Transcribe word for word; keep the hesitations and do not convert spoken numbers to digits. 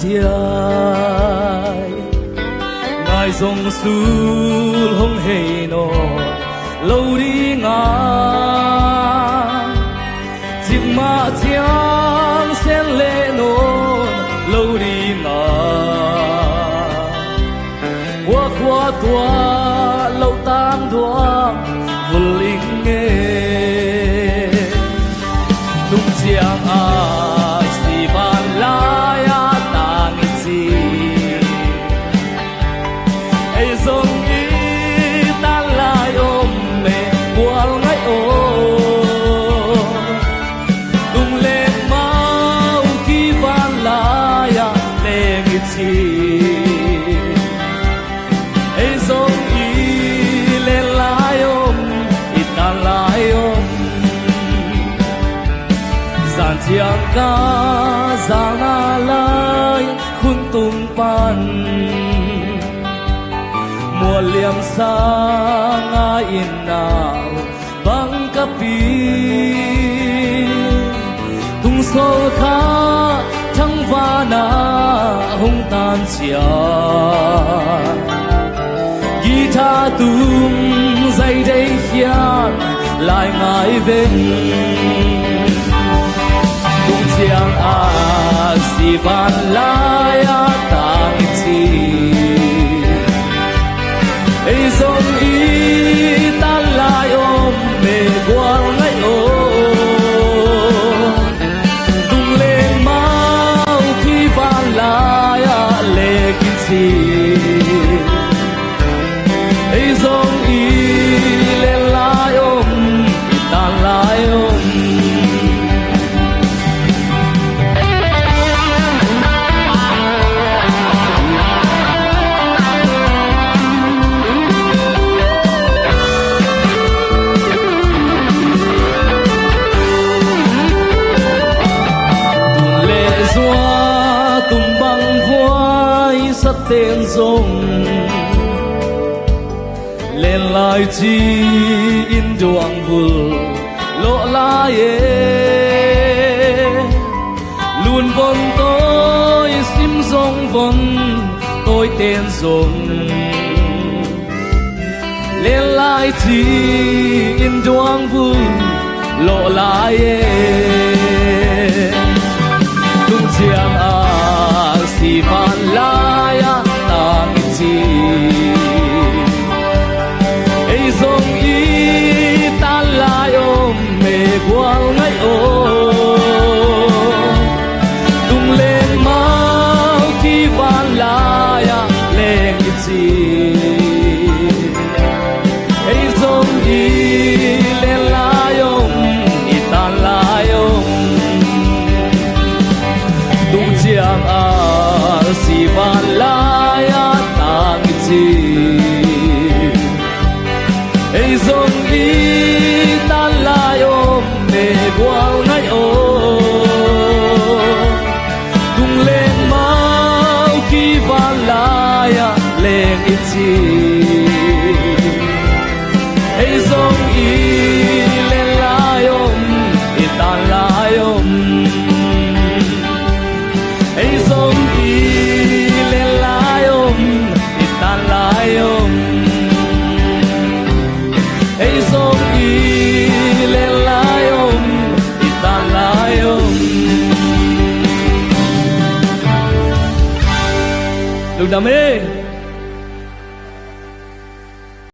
Ciai ngai zong sul hong hei nawn lo ding a, cikmah ciang sen leh nawn lo ding a, khua khua tua lo tang duang vul ing e. Tung ciang a si van lai a tang i ci, ei zong i tan lai om e, gual ngaih aw. Tung leng mau ki van lai a leng i ci, ei zong i len lai om, i tan lai om. Zan ciang ka zang a lai khun tung pan, mual liam sang a inn ah bang ka pi. Tung sol kha thangvana hong tan ciang, guitar tum zai dei khiat lai ngai veng. Tung ciang a si van lai a tang i ci, ei zong i tan lai om e, gual ngaih aw. Tung leng mau ki van lai a leng i ci, ei zong i len lai om, i tan lai om. Tun le zua tum bang vuai sa ten zong, len lai ci-in duang vul lawh lai e. Lun von tawi sim zong von tawi ten zong, len lai ci-in duang vul lawh lai e. Tung ciang a si van lai a tang i ci, ei zong i tan lai om e, gual ngaih aw. Tung leng mau ki van lai a leng i ci, ei zong i len lai om, i tan lai om. Tung ciang a si van lai a tang i ci, ei zong i tan lai om e, gual ngaih aw. Tung leng mau ki van lai a leng i ci, ei zong i len lai om, i tan lai om. Ei zong i len lai om, i tan lai om. Ei zong i len lai om, i tan lai om. Lungdam e.